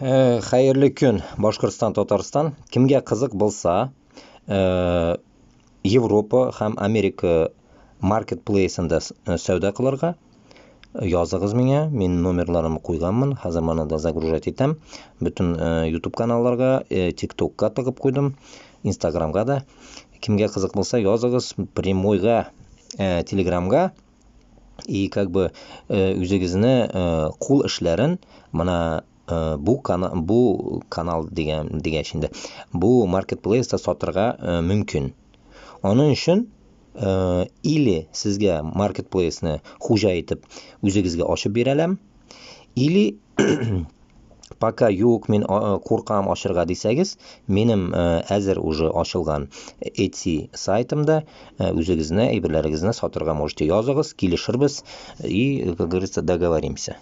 Хәерле көн, Башкортстан, Татарстан. Кемгә кызык булса, Европа һәм Америка маркетплейсында сәүдә кылырга, языгыз миңа, мин номерларымны куйганмын, хәзер моны да загружать итәм. Бөтен YouTube каналларга, TikTokка тыгып куйдым, Instagramга да. Кемгә кызык булса, языгыз прямойга, Телеграмга. И как бы үзегезне кул эшләрен менә бу канал, бу канал дигән дигәч инде, бу маркетплейста сатырга мөмкин. Аның өчен или сезгә маркетплейсны хуҗа итеп үзегезгә ачып бирәләм, или пока юк, мин куркам ачырга дисәгез, минем әзер уже ачылган Etsy сайтымда үзегезне әйберләрегезне сатырга можете. Языгыз, килешербез и, как говорится, договоримся.